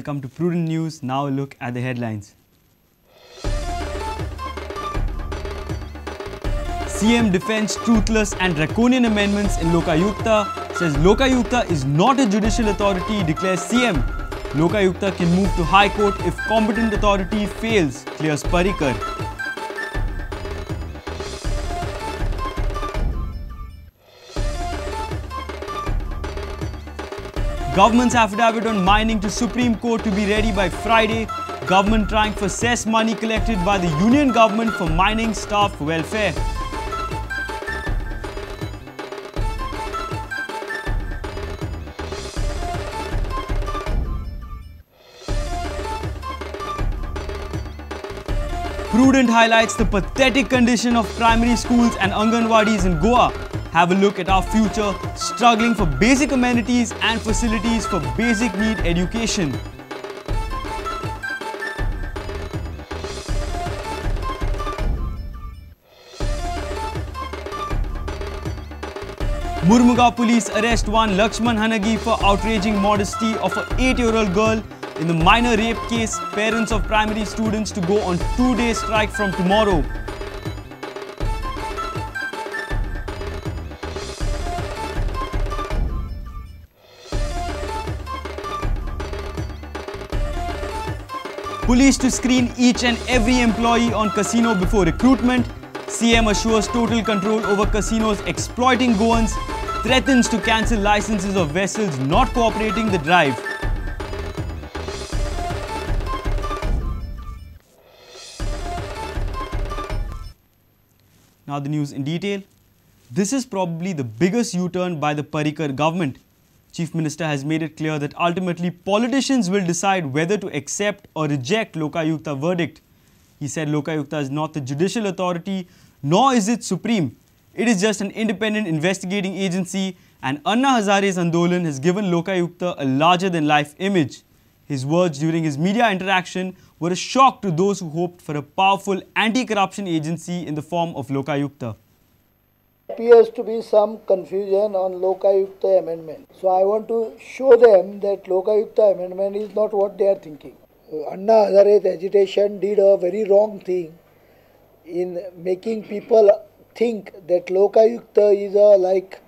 Welcome to Prudent News. Now a look at the headlines. CM defends truthless and draconian amendments in Lokayukta, says Lokayukta is not a judicial authority, declares CM. Lokayukta can move to High Court if competent authority fails, clears Parrikar. Government's affidavit on mining to Supreme Court to be ready by Friday. Government trying for cess money collected by the union government for mining staff welfare. Prudent highlights the pathetic condition of primary schools and Anganwadis in Goa. Have a look at our future, struggling for basic amenities and facilities for basic need education. Mormugao police arrest one Lakshman Hanagi for outraging modesty of an 8-year-old girl in the minor rape case. Parents of primary students to go on 2-day strike from tomorrow. Police to screen each and every employee on casino before recruitment. CM assures total control over casinos exploiting Goans, threatens to cancel licenses of vessels not cooperating the drive. Now the news in detail. This is probably the biggest U-turn by the Parrikar government. Chief Minister has made it clear that ultimately politicians will decide whether to accept or reject Lokayukta verdict. He said Lokayukta is not the judicial authority, nor is it supreme. It is just an independent investigating agency, and Anna Hazare's Andolan has given Lokayukta a larger-than-life image. His words during his media interaction were a shock to those who hoped for a powerful anti-corruption agency in the form of Lokayukta. Appears to be some confusion on Lokayukta amendment. So I want to show them that Lokayukta amendment is not what they are thinking. Anna Hazare's agitation did a very wrong thing in making people think that Lokayukta is a like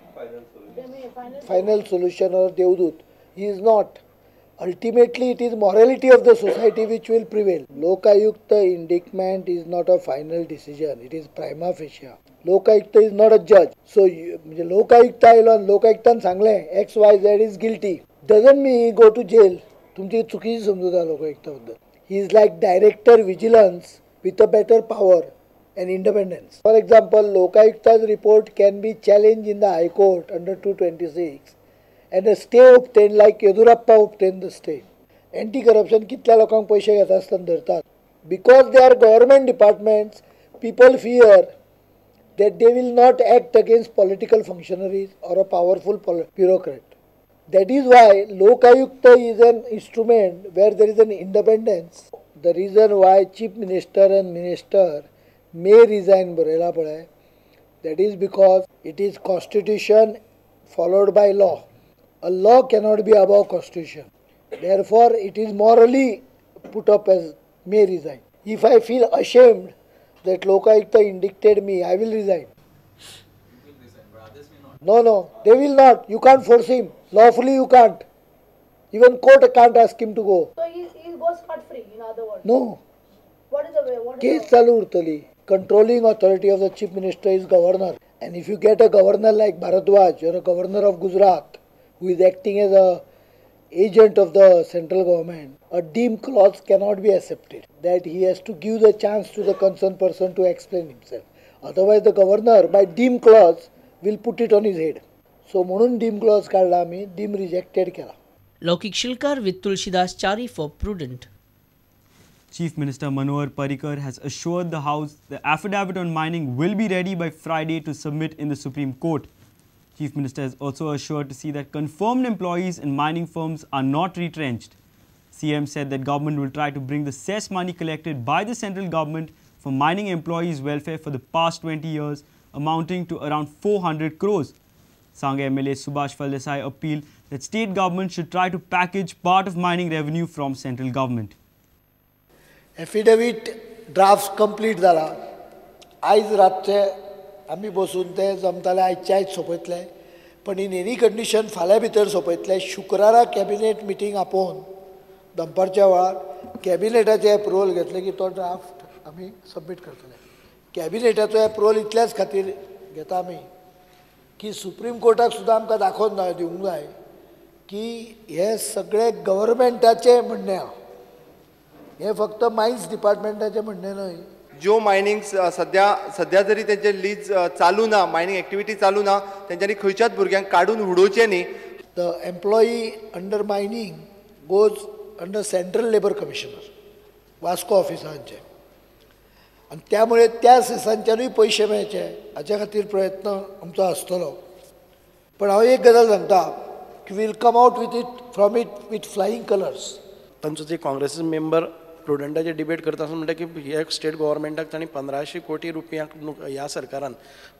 final solution or Devdut. He is not. Ultimately, it is morality of the society which will prevail. Lokayukta indictment is not a final decision. It is prima facie. Lokayukta is not a judge. So, Lokayukta आयलो आनी लोकायुक्तान सांगलें X, Y, Z is guilty. Doesn't mean he go to jail. तुमची चुकीची समजूत आहा लोकायुक्ता बद्दल. He is like director vigilance with a better power and independence. For example, Lokayukta's report can be challenged in the High Court under 226 and a stay obtained like Yedurappa obtained the stay. Anti-corruption कितल्या लोकांक पैसे घेता आसतना धरतात. Because they are government departments, people fear that they will not act against political functionaries or a powerful bureaucrat. That is why Lokayukta is an instrument where there is an independence. The reason why Chief Minister and Minister may resign बरयला पळय, that is because it is constitution followed by law. A law cannot be above constitution. Therefore, it is morally put up as may resign. If I feel ashamed that Lokayukta indicted me, I will resign. You will resign, but others may not. No, no, they will not. You can't force him. Lawfully, you can't. Even court can't ask him to go. So he goes scot-free, in other words? No. What is the way? What Case chalu urtali. Controlling authority of the Chief Minister is governor. And if you get a governor like Bharadwaj or a governor of Gujarat, who is acting as a agent of the central government, a deem clause cannot be accepted. That he has to give the chance to the concerned person to explain himself. Otherwise, the governor, by deem clause, will put it on his head. So, म्हणून deem clause काढला आम्ही, deem rejected केला. Laukik Shilkar with Tulsidas Chari for Prudent. Chief Minister Manohar Parrikar has assured the House the affidavit on mining will be ready by Friday to submit in the Supreme Court. Chief Minister has also assured to see that confirmed employees in mining firms are not retrenched. CM said that government will try to bring the cess money collected by the central government for mining employees' welfare for the past 20 years, amounting to around 400 crores. Sanguem MLA Subhash Phaldesai appealed that state government should try to package part of mining revenue from central government. Affidavit draft complete जाला. आयज रातचे आमी बसून ते जमताले, आयचे आयज सोंपयतले, पण in any condition फाल्यां भितर सोंपयतले. शुक्रारा कॅबिनेट मिटींग आपोवन दनपारच्या वेळार कॅबिनेटाचें एप्रुवल घेतलें की तो ड्राफ्ट आमी सबमीट करतले. कॅबिनेटाचो एप्रुवल इतल्याच खातीर घेता आमी की सुप्रीम कोर्टाक सुद्दां आमकां दाखोवन दिवंक जाय की हे सगळे गव्हर्मेंटाचें म्हणणें आहा, हें फक्त मायन्स डिपार्टमेंटाचें म्हणणें न्हय. ज्यो मायनींग सद्या जरी तेंचे लीज चालू ना, मायनींग एक्टिविटी चालू ना, तेंच्यांनी खंयच्याच भुरग्यांक काडून उडोवचें न्ही. The employee under mining goes under central labour commissioner Vasco ऑफिसांचे, आनी त्यामुळे त्या सेसांच्यानूय पयशे मेळचे हाच्या खातीर प्रयत्न आमचो आसतलो. पण हांव एक गजाल सांगता की we'll come out with it from it with flying colours. तांचो जे काँग्रेस मेंबर प्रुडंटाचे डिबेट करता आसतना म्हणटा की हे स्टेट गव्हर्मेंटाक तांणी 1500 कोटी रुपयांक ह्या सरकारान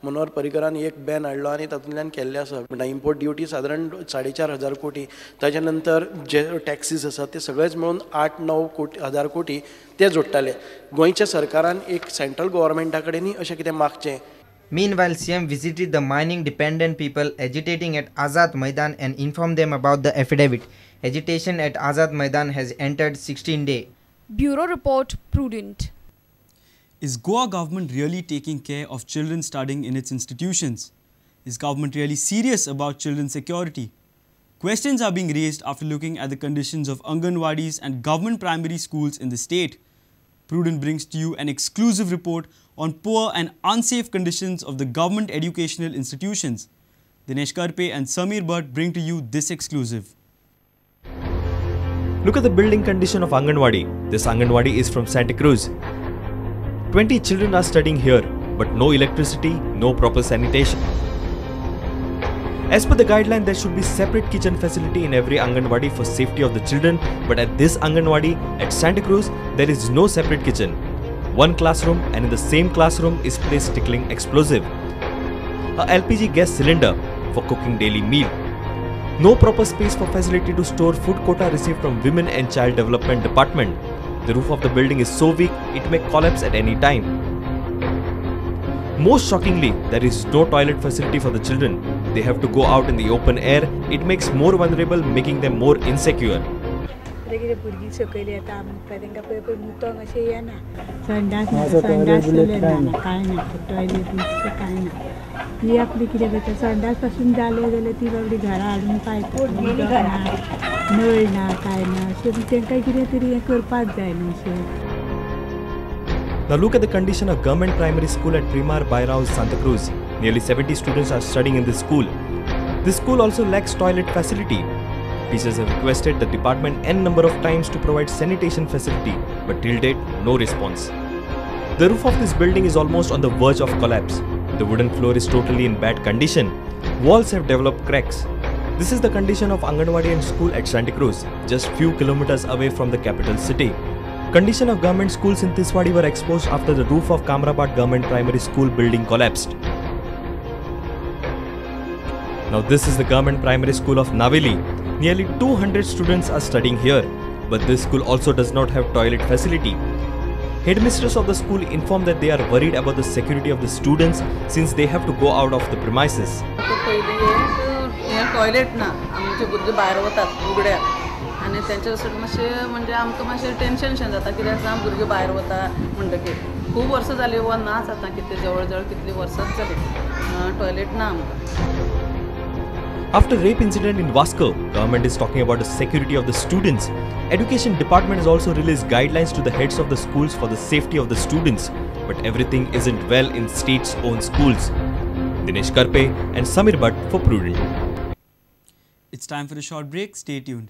मनोहर पर्रीकरान एक बॅन हाडलो आनी तातूंतल्यान केल्लें आसा. म्हणटा इम्पोर्ट ड्युटी सादारण 4500 कोटी, ताच्या नंतर जे टॅक्सीस आसात ते सगळेच मेळून 8-9 हजार कोटी ते जोडटाले. गोंयच्या सरकारान एक सेंट्रल गव्हर्मेंटा कडेनूय अशें कितें मागचें. Meanwhile, CM visited the mining dependent people agitating at Azad Maidan and informed them about the affidavit. Agitation at Azad Maidan has entered 16th day. Bureau Report, Prudent. Is Goa government really taking care of children studying in its institutions? Is government really serious about children's security? Questions are being raised after looking at the conditions of Anganwadis and government primary schools in the state. Prudent brings to you an exclusive report on poor and unsafe conditions of the government educational institutions. Dinesh Karpe and Samir Bhatt bring to you this exclusive. Look at the building condition of Anganwadi. This Anganwadi is from Santa Cruz. 20 children are studying here, but no electricity, no proper sanitation. As per the guideline, there should be separate kitchen facility in every Anganwadi for safety of the children, but at this Anganwadi at Santa Cruz, there is no separate kitchen. One classroom, and in the same classroom is placed tickling explosive, a LPG gas cylinder for cooking daily meal. No proper space for facility to store food quota received from Women and Child Development Department. The roof of the building is so weak, it may collapse at any time. Most shockingly, there is no toilet facility for the children. They have to go out in the open air. It makes more vulnerable, making them more insecure. Now look at the condition of government primary school at Primar Bairao, Santa Cruz. Nearly 70 students are studying in this school. This school also lacks toilet facility. Teachers have requested the department n number of times to provide sanitation facility, but till date, no response. The roof of this building is almost on the verge of collapse. The wooden floor is totally in bad condition. Walls have developed cracks. This is the condition of Anganwadi and school at Santa Cruz, just few kilometers away from the capital city. Condition of government schools in Tiswadi were exposed after the roof of Kamrabad Government Primary School building collapsed. Now this is the government primary school of Naveli. Nearly 200 students are studying here, but this school also does not have toilet facility. Headmistress of the school informed that they are worried about the security of the students since they have to go out of the premises. Toilet ना आमचे भुरगे भायर वतात उगड्या आनी तेंच्या मातशें म्हणजे आमकां मातशें टेन्शन शें जाता कित्याक सांग भुरगे भायर वता म्हणटकीर खूब वर्सां जालीं वा नाच आतां कितले जवळ जवळ कितलीं वर्सांच जालीं टॉयलेट ना आमकां. After rape incident in Vasco, government is talking about the security of the students. Education department has also released guidelines to the heads of the schools for the safety of the students. But everything isn't well in state's own schools. Dinesh Karpe and Samir Bhatt for Prudent. It's time for a short break. Stay tuned.